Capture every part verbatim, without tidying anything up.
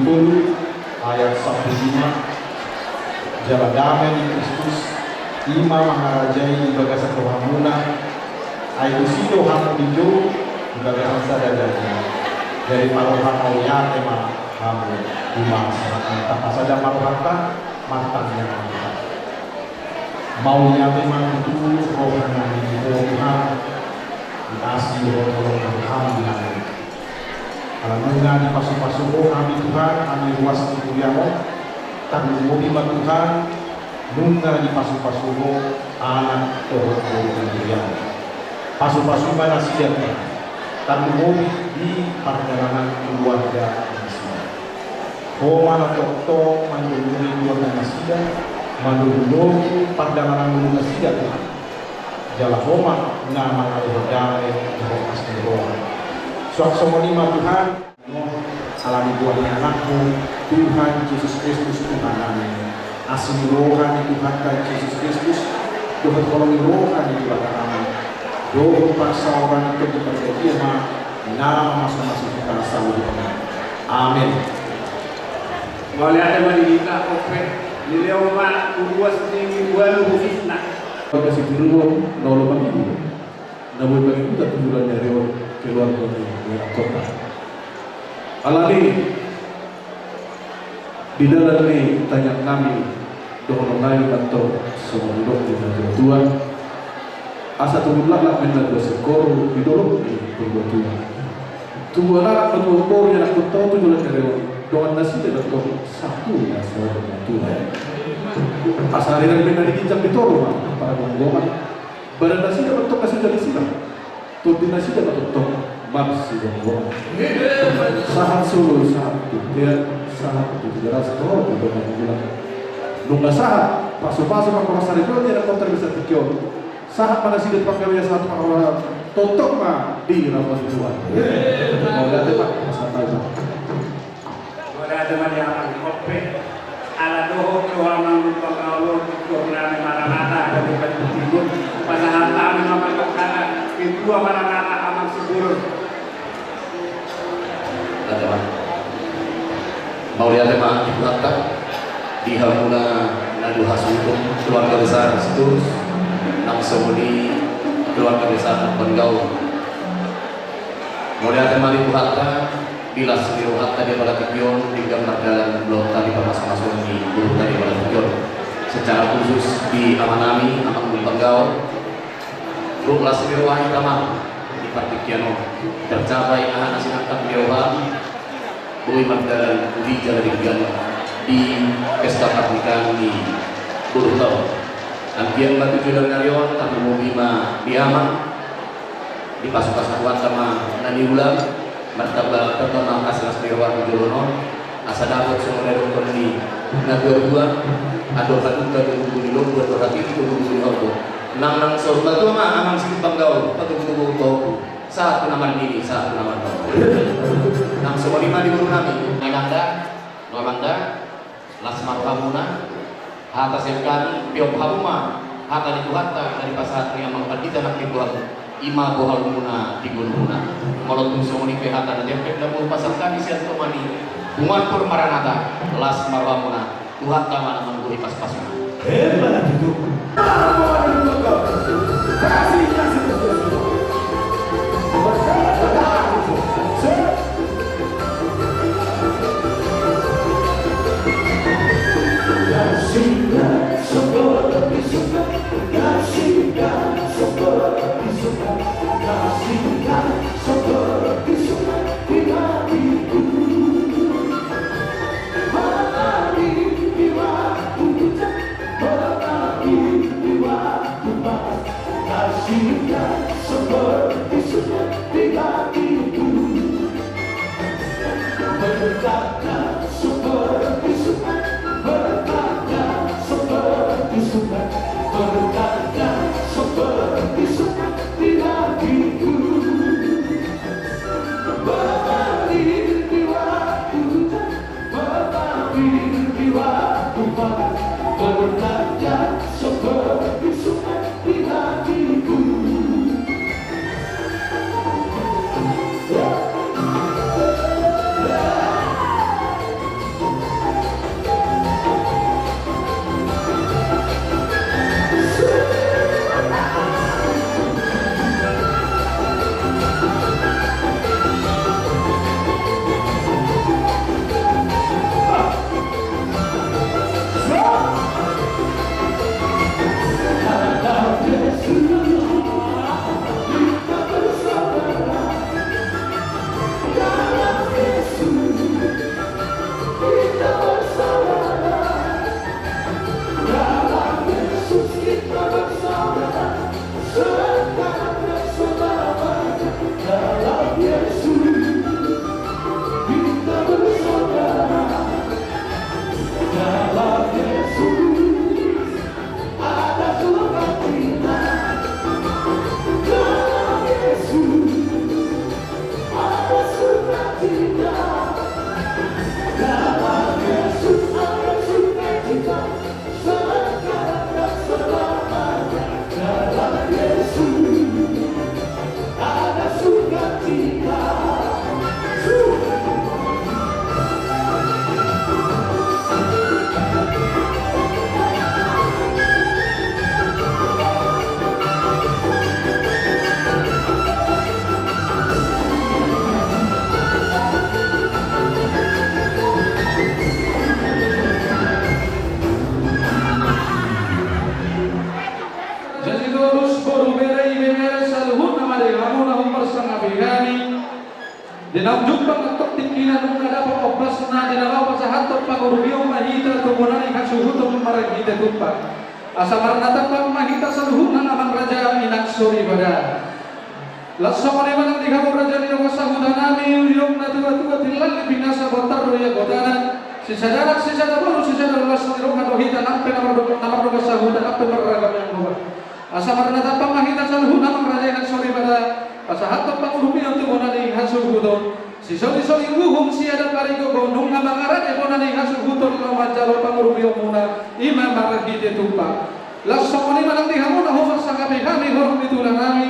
Tolu ayat sampulu lima. Jala dame ni Kristus i ma mangarajai di bagasan rohamuna, ai tusi do hamu dijou di bagasan sada janji. Jadi parrohahon mauliate ma hamu, i ma sahatna. Tapasada ma rohanta, martangiang ma hita. Mauliate ma tutu roha nami di Ho Tuhan, di asi dohot holong ni roham di hami. Ala nunga dipasupasu Ho hami Tuhan, hami ruas ni huria on. Tarlumobi ma Tuhan, nunga dipasupasu Ho anak dohot boru ni huria on. Pasupasu ma nasida Tuhan, tarlumobi di pardalanan keluarga nasida. Ho ma na tongtong manjoloi keluarga nasida, manjoloi pardalanan ngolu nasida Tuhan. Jala Ho ma na mangalehon dame dohot las ni roha. Suang songon i ma Tuhan, alani goar ni Anakmu, Tuhan Jesus Kristus Tuhan nami. Asi ni roha ni Tuhanta Jesus Kristus, dohot holong ni roha ni Debata Ama, dohot parsaoran ni Tondi Parbadia ma na mamasumasu hita saluhutna. Amen. Mauliate ma di hita, Kompe. Dilehon ma uruas ni ualu khususna. Pada si Guru, na olo ma di na boi pangihut tu bulan ni ari on keluarga ni Wayang Kota. Alani di dalan ni tangiang nami dohonon nami ma antong songon dok ni natuatua. Asa tubu laklak ma na dua singkoru di dolok ni Purbatua. Tubu anak ma tubu boru ni Wayang Kota tu joloan ni ari on, dongan nasida ma antong sahat tu na sahat ni natuatua. Asa ariran ma na di ginjang di toru ma pargonggoman. Badan nasida ma antong na so jadi sila. Tondi nasida ma tongtong marsigomgoman. Sahat solu, sahat tu tea, sahat tu Tigaras, dohot tu dongan ni Bulan. Nunga sahat pasupasu ma roha saripeon ni Wayang Kota di bagasan tingki on. Sahat ma nasida tu panggabean, sahat tu panggabean, tongtong ma di rambu ni Tuhan. Mauliate ma, santai ma. Mauliate ma di amang Kompe. Ala dohot do amang Numpang Gaul on, tu hami Maranatha, dari Banjarnegara Timur, pasahat hami ma pangkatana, ketua Maranatha, Amang Siburun. Mauliate ma. Mauliate ma di Tuhanta, di hamuna na dua hasuhuton, keluarga besar Sitorus, nang songon i keluarga besar Numpang Gaul. Mauliate ma di Tuhanta, di las ni rohanta di apala tingki on, denggan mardalan ulaonta di pamasumasuon ni boruta di apala tingki on. Secara khusus di amanami, Amang Numpang Gaul. Dok las ni roha hita ma di partingkian on. Tercapai aha na sinangkap ni roham, boi mardalan uli jala denggan di pesta pernikahan ni boruta on. Anggiat ma tu joloan ni ari on, tarlumobi ma di amang, dipasupasu Tuhanta ma na niula, martamba-tamba ma angka las ni roha tu joloan on, asa dapot songon na didokkon ni natuatua, andor halumpang tu bulu ni lombu, andor hatiru tu bulu ni horbo. Nang, nang saur matua ma amang Sinumpang Gaul, patogutogu tu ompu, sahat tu na marnini, sahat tu na marnono. Nang songon i ma di boru nami, amang da, amang da. Las ma rohamuna, hata sian hami, pehop hamu ma hata ni Tuhanta na dipasahat ni amang pandita nangkin tu hamu, i ma bohalmuna di ngolumuna. Molo tung songon i pe hata na jempek na boi pasahat hami sian toma ni punguan Maranatha, las ma rohamuna, Tuhanta ma na manggohi pasupasuna. Emma tutu. Boru, bere, ibebere, saluhutna ma di hamu na huparsangapi hami. Di naung jumpang antong tingkina nunga dapot ombasna, di na laho pasahathon pangurupion ma hita tu bona ni hasuhuton marhite tumpak. Asa marnatambang ma hita saluhutna, amang raja, inang soripada. Laos songon i ma nang di hamu raja ni dongan sahuta nami, uli dongan na tuatua, tinallik pinasa, bontar do ia gotana. Sisada anak, sisada boru, sisada las ni roha do hita, nang pe na mardongan, na mardongan sahuta, nang pe marragam ni anggoba. Asa marnatambang ma hita saluhutna, amang raja, inang soripada, pasahathon pangurupion tu bona ni hasuhuton. Sisolisoli uhum, siadat parigogo, nunga mangarade bona ni hasuhuton laho manjalo pangurupionmuna, i ma marhite tumpak. Laos songon i ma nang di hamu na huparsangapi hami, horong ni tulang nami.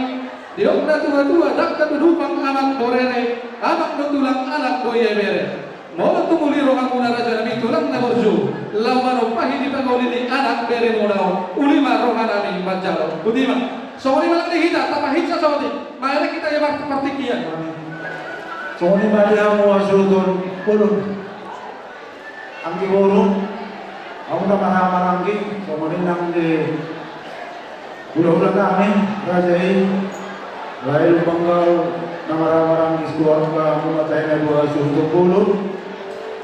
Didok na tuatua, dangka tu dupang amang borere, amang do tulang, anak do ibebere. Molo tumuli rohamuna raja nami, tulang na burju, laho manumpahi di pangoli ni anak beremuna on, uli ma roha nami manjalo. Boti ma. Songon i ma nang di hita, tapahinsa saotik. Maelek hita ia par-, partingkian. Songon i ma di hamu hasuhuton, bolon. Anggi boru, hamu na marhaha maranggi, songon i nang di hulahula nami, raja i, lae Lumban Gaol, na marhaha maranggi sekeluarga, hamu ma tahe na dua hasuhuton, bolon.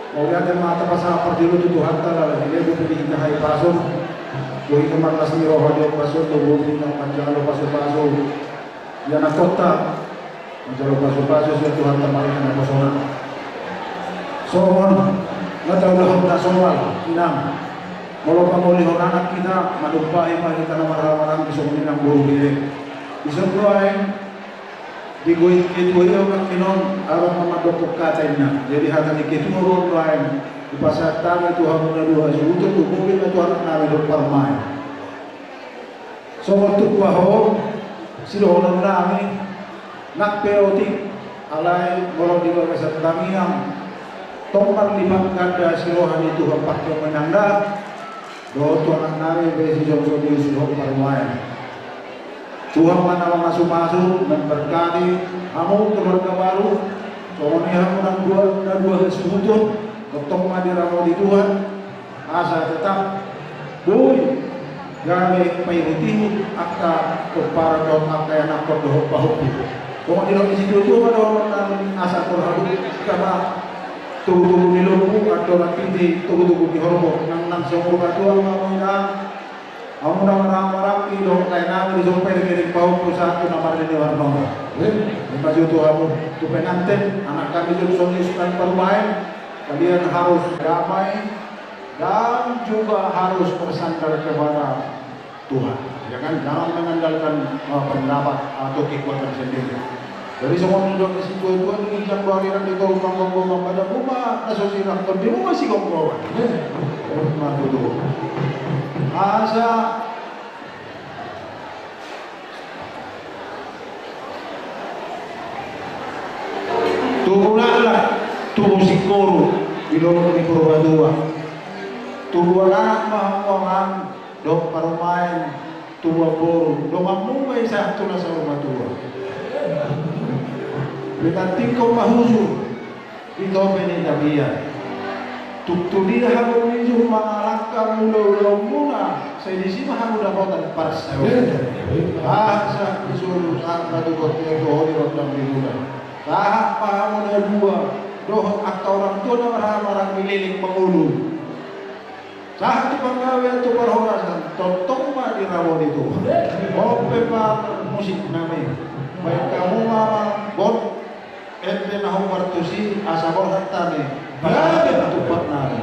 Mauliate ma tapasahat parjolo tu Tuhanta, ala dilehon pe di hita hahipason. Boi hita marlas ni roha di ombas on, dohot hita manjalo pasupasu. Ia na tonta manjalo pasupasu sian Tuhanta, marhite naposona. Songon na taulahon na somal, inang. Molo pangolihon anak hita, manumpahi ma hita na marhaha maranggi, songon i nang boru, bere. Dison do aek, di goit ketua i, ahu nangkin on, ahu ma mandok hata inna. Jadi hata ni ketua do on do aek, hupasahat hami tu hamu na dua hasuhuton, tu boru ma tu anak nami dohot parumaen. Songon tumpak on sidohonon nami, nang pe otik, alai molo di bagasan tangiang, tong marlipat ganda siroha ni Tuhan pake menang da, dohot tu anak nami pe si Johnson Yusuf dohot parumaen. Tuhan ma na mamasumasu, memberkati hamu keluarga baru, songon i hamu nang dua, na dua hasuhuton, tongtong ma diramoti Tuhan. Asa tetap boi gabe paihutihut angka pomparan dohot angka ianakhon dohot pahompu. Songon didok ni situatua ma dohonon nami, asa torhabut angka togutogu ni lombu, andorang tingki togutogu ni horbo. Nang na saur matua ma hamu, inang, hamu na marhaha maranggi dohot lae nami, dison pe iring-iring pahompu sahat tu na marnini marnono. Ima jo tu hamu, tu pengantin, anak kami Johnson Yusuf nang parumaen, kalian harus damai, dan juga harus bersandar kepada Tuhan. Ya kan? Jangan mengandalkan, eh, pendapat atau kekuatan sendiri. Jadi songon didok ni situatua, di ginjang do ariran, di toru panggomgoman, badanmu ma na so sirang, tondemu ma sigomgoman. Ima tutu. Asa tubu laklak, tubu singkoru di dolok ni Purbatua. Tubuan anak ma hamu, amang, dohot parumaen, tubuan boru, donganmu ma i sahat tu na saur matua. Pinantikhon ma hujur di tope ni tapian. Tung tu dia hamu mijur mangalangka mula ulaonmuna, sai disi ma hamu dapotan parsaulian. Asa di solu sahat ma tu bontean, dohot di rondang di bulan. Sahat ma hamu na dua dohot angka orang tua na marhaha maranggi leleng mangolu. Sahat tu panggabean, tu parhorasan, tongtong ma diramoti Tuhan. On pe parmusik nami, baen hamu ma, amang, bot ende na hombar tusi, asa borhat hami. Panggabean tumpak nami.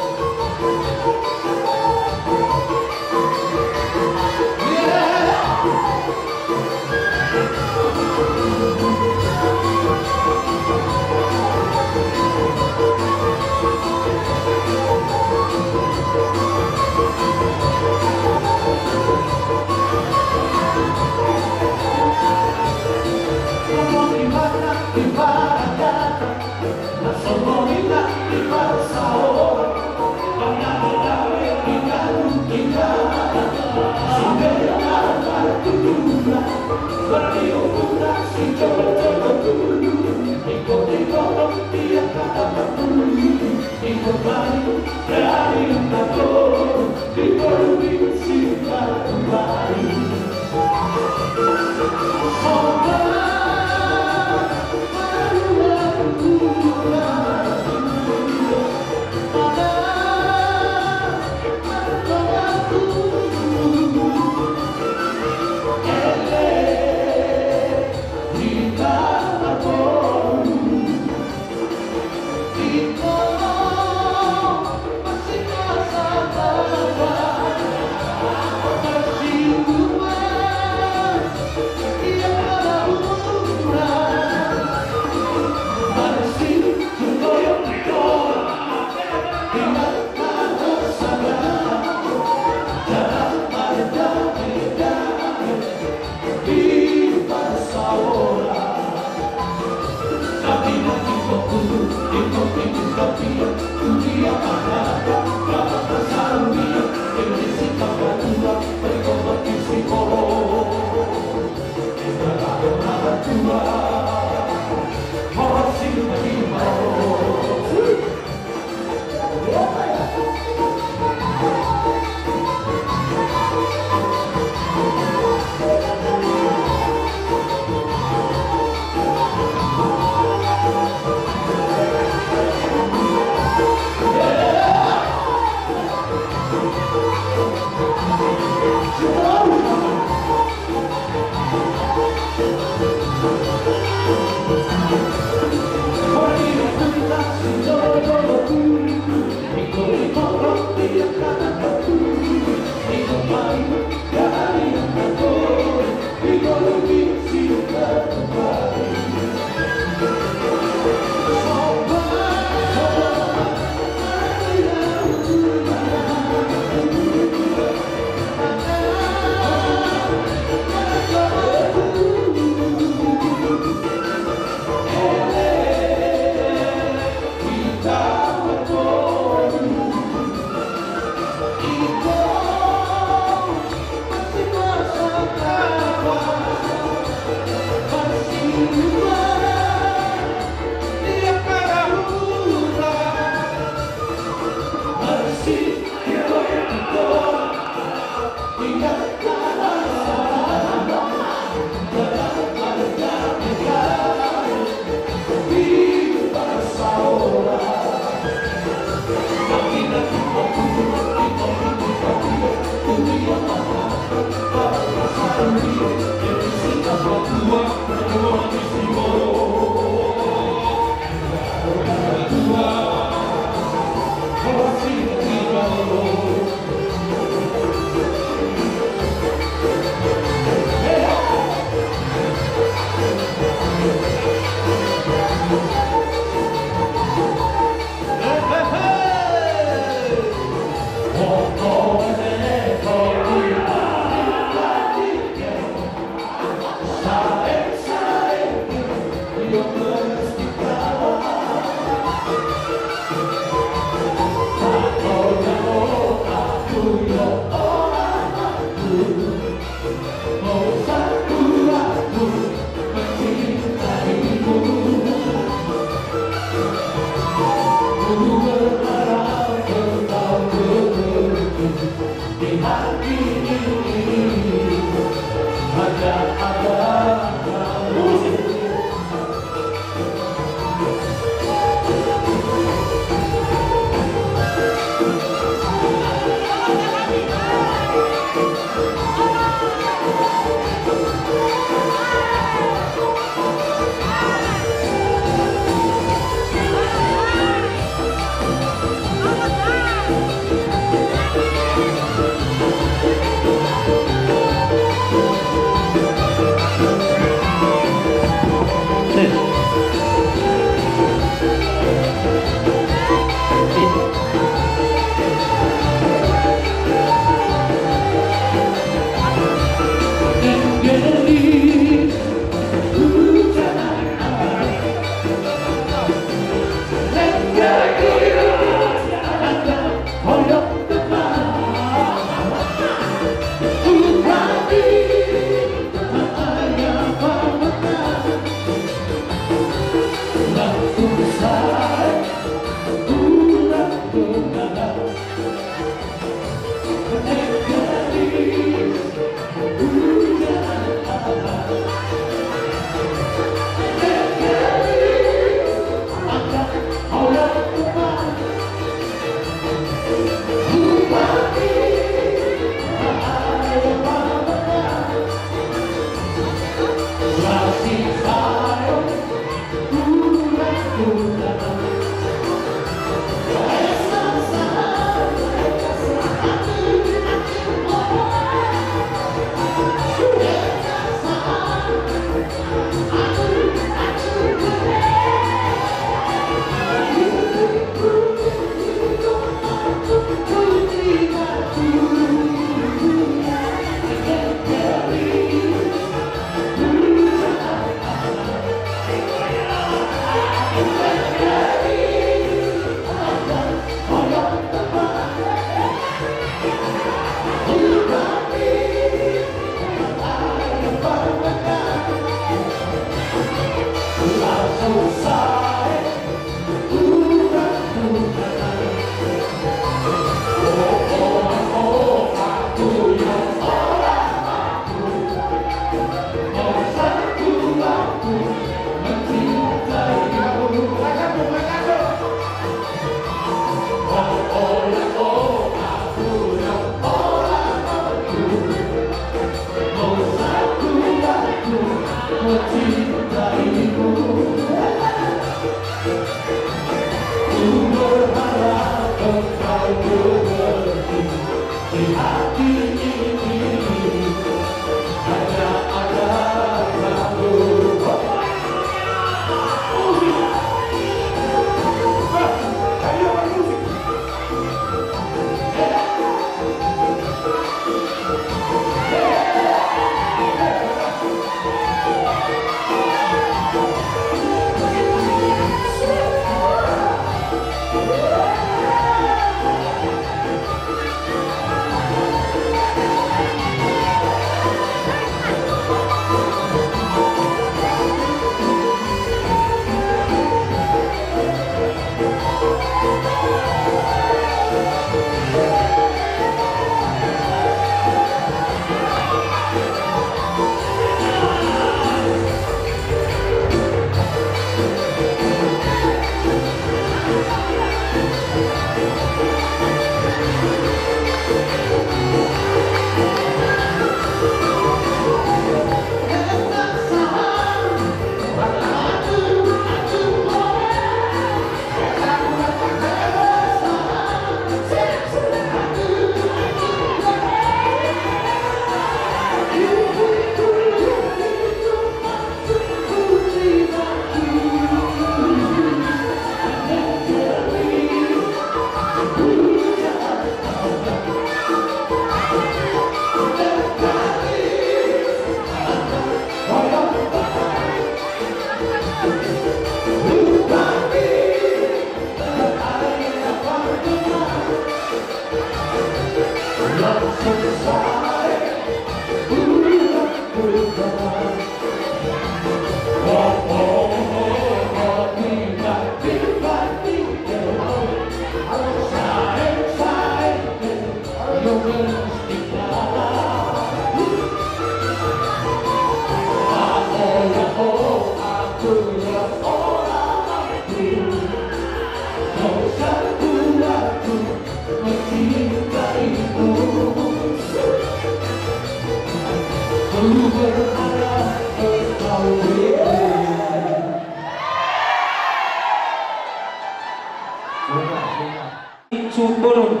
Suhut bolon.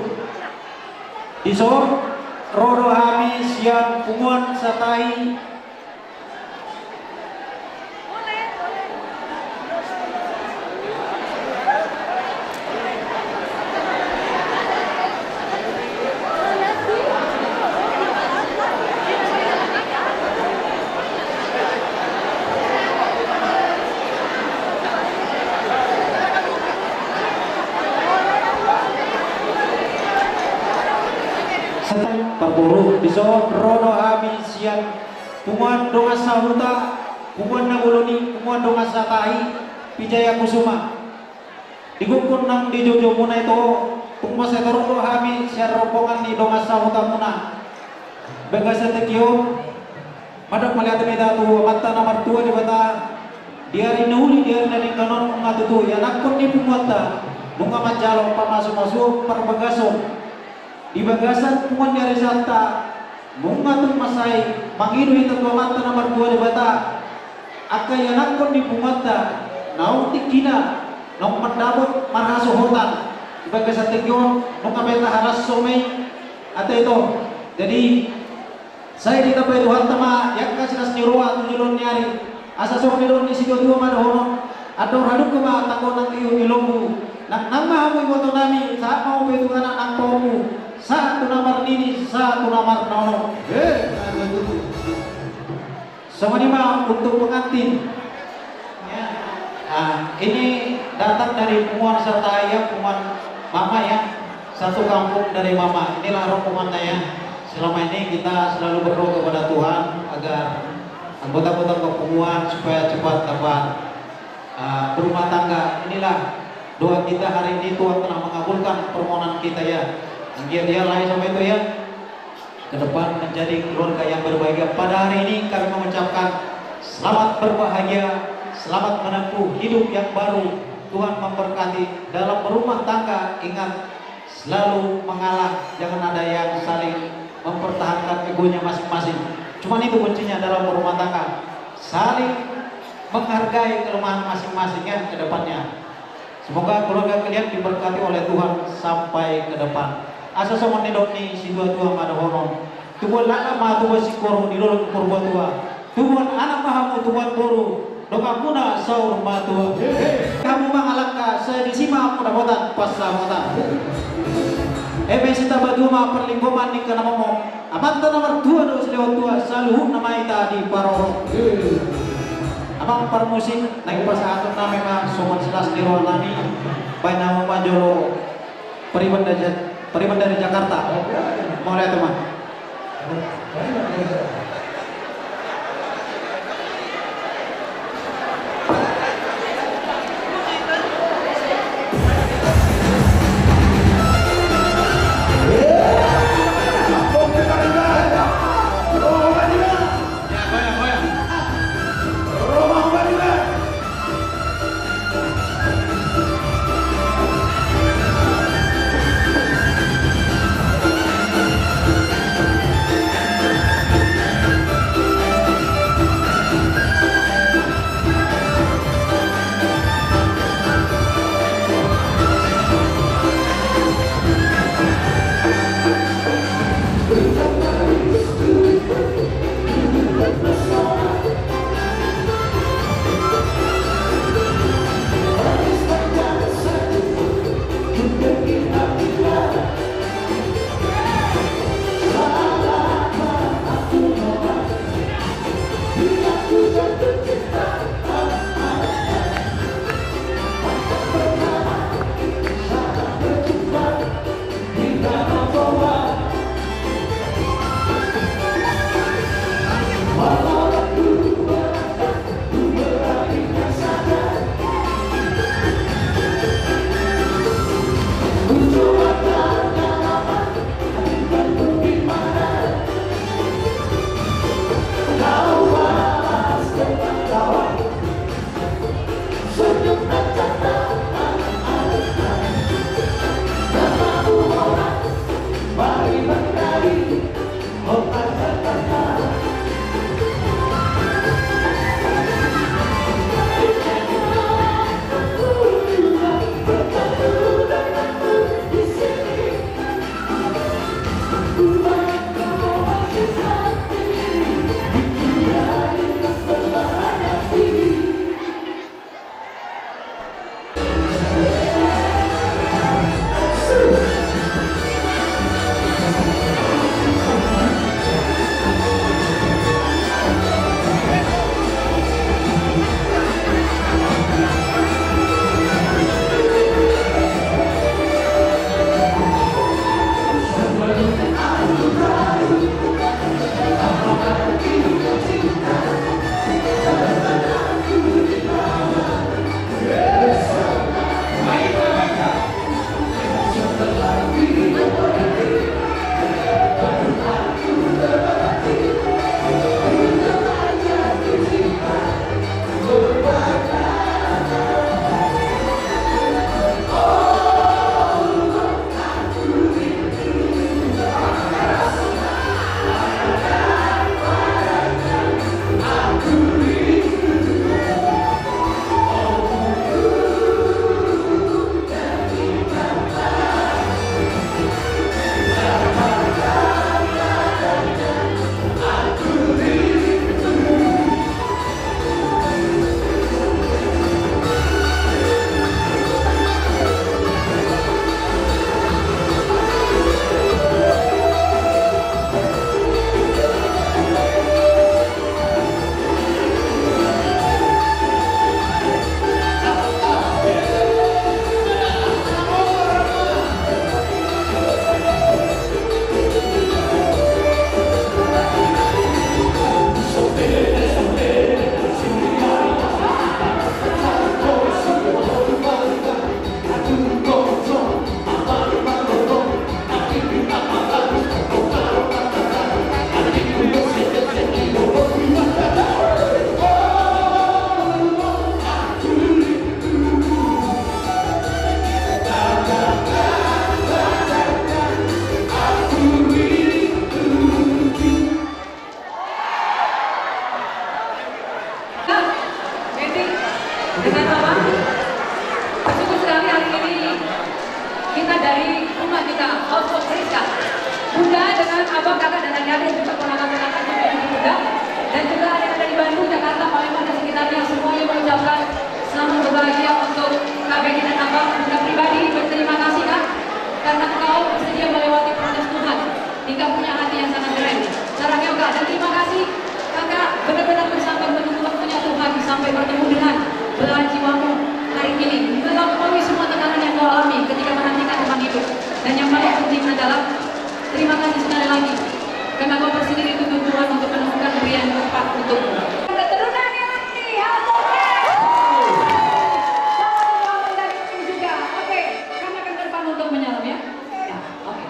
Dison, ro do hami sian punguan Satahi. Satahi, parboru, dison ro do hami sian punguan dongan sahuta, punguan na bolon i, punguan dongan Satahi, Pijayakusuma. Di gokhon nang di joujou muna ito, tung mansai torop do hami sian rombongan ni dongan sahuta muna. Bagasan tingki on, mandok mauliate ma hita tu Amanta na martua Debata, di ari na uli, di ari na denggan on, nunga tutu ianakhon ni punguanta, nunga manjalo pamasumasuon parbagason. Di bagasan punguan ni ari santa, nunga tung mansai mangido hita tu Amanta na martua Debata. Angka ianakhon ni punguanta naung tingkina naung mandapot marhasohotan di bagasan tingki on, nunga beta haras somai ate ito. Jadi sai ditambai Tuhanta ma di angka silas ni roha tu joloan ni ari. Asa songon nidok ni situatua ma dohonon: Andor hadungka ma tanggo nang liu ni lombu, nang nang ma hamu ibotonami, sahat ma hamu pe tu anak nang pahompu, sahat tu na marnini, sahat tu na marnono. Songon i ma untuk pengantin. Ya. Ah, ini datang dari punguan Sataia, punguan mama ya. Satu kampung dari mama. Inilah rombongannya ya. Selama ini kita selalu berdoa kepada Tuhan agar anggota-anggota kepunguan supaya cepat dapat, ah, berumah tangga. Inilah doa kita hari ini, Tuhan telah mengabulkan permohonan kita ya. Anggiat ya, lae sama itu ya. Ke depan menjadi keluarga yang berbahagia. Pada hari ini kami mengucapkan selamat berbahagia, selamat menempuh hidup yang baru. Tuhan memberkati dalam berumah tangga. Ingat, selalu mengalah, jangan ada yang saling mempertahankan egonya masing-masing. Cuman itu kuncinya dalam berumah tangga, saling menghargai kelemahan masing-masing ya ke depannya. Semoga keluarga kalian diberkati oleh Tuhan sampai ke depan. Asa songon nidok ni situatua ma dohonon: Tubuan laklak ma tubuan singkoru di dolok ni Purbatua. Tubuan anak ma hamu tubuan boru, donganmuna saur matua. Hamu mangalangka, sai disi ma hamu dapotan pansamotan. Eme sitamba tua ma parlinggoman ni angka na momom. Amanta na martua do silehon tua, saluhutna ma hita diparorot. Amang parmusik, naeng pasahatonnami ma songon silas ni rohanami. Baen hamu ma jolo pariban dari Ja-, pariban dari Jakarta. Mauliate ma. Karena, Bang, bersyukur sekali hari ini kita dari rumah kita, House of Rizka. Bunda dengan abang, kakak, dan adik-adik, juga ponakan-ponakan, juga ibu bunda, dan juga ada yang ada di Bandung, Jakarta, Palembang, dan sekitarnya, semuanya mengucapkan selamat berbahagia untuk K B G dan abang. Bunda pribadi berterima kasih, Kak, karena engkau bersedia melewati proses Tuhan. Engkau punya hati yang sangat keren. Sarahnya, Kak, dan terima kasih, Kakak, benar-benar bersabar menunggu waktunya Tuhan sampai bertemu dengan belahan jiwamu hari ini, melampaui semua tekanan yang kau alami ketika menantikan teman hidup. Dan yang paling penting adalah, terima kasih sekali lagi, karena kau bersedia dituntun Tuhan untuk menemukan pria yang tepat untukmu. Keturunan yang nanti, halo, oke. Salam dari kami juga. Oke, kami akan ke depan untuk menyalam, ya. Ya, oke.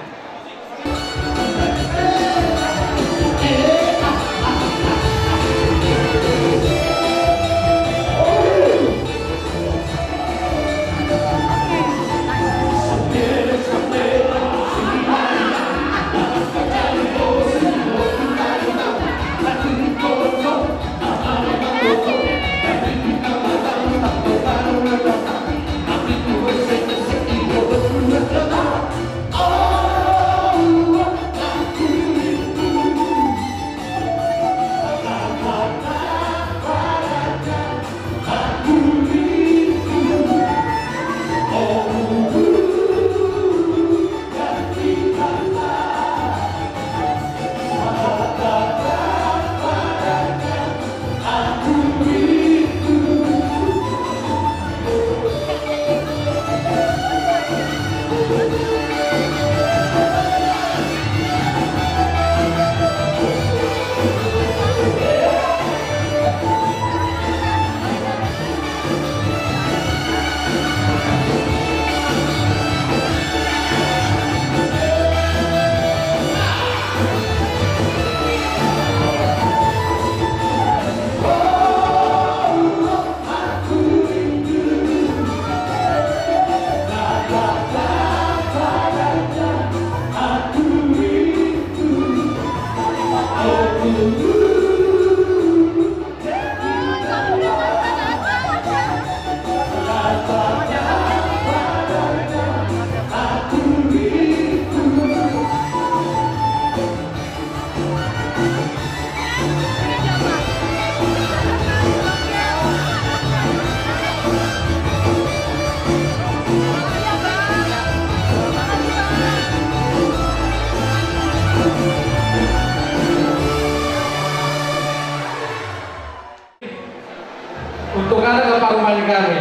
Untuk anak dan parumaen nami.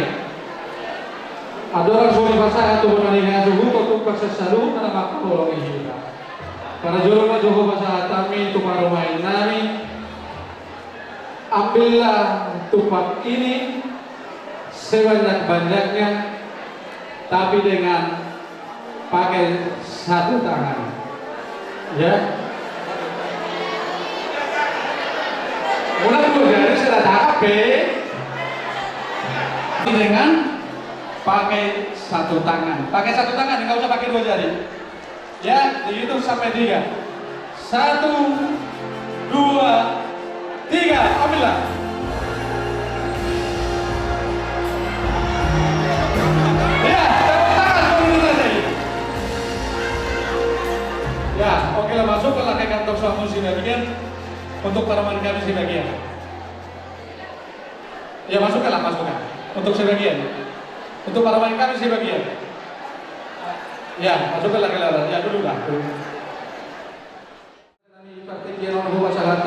Andorang so dipasahat tu bona ni hasuhuton, tung pasahat saluhutna na mangkaholongi hita. Parjolo ma jo hupasahat hami tu parumaen nami. Ambillah tupak ini sebanyak-banyaknya, tapi dengan pakai satu tangan. Ya. Mula dua jari, sada tangan, pe. Dengan pakai satu tangan. Pakai satu tangan, nggak usah pakai dua jari. Ya, dihitung sampai tiga. Satu, dua, tiga. Ambillah. Ya, tepuk tangan dulu saja ini. Ya, oke lah, masukkanlah ke kantong suamu sebagian. Untuk parumaen kami sebagian. Ya, masukkanlah, masukkan. Untuk sebagian. Untuk parumaen kami sebagian. Ya, masukkanlah ke dalam. Ya, duduklah.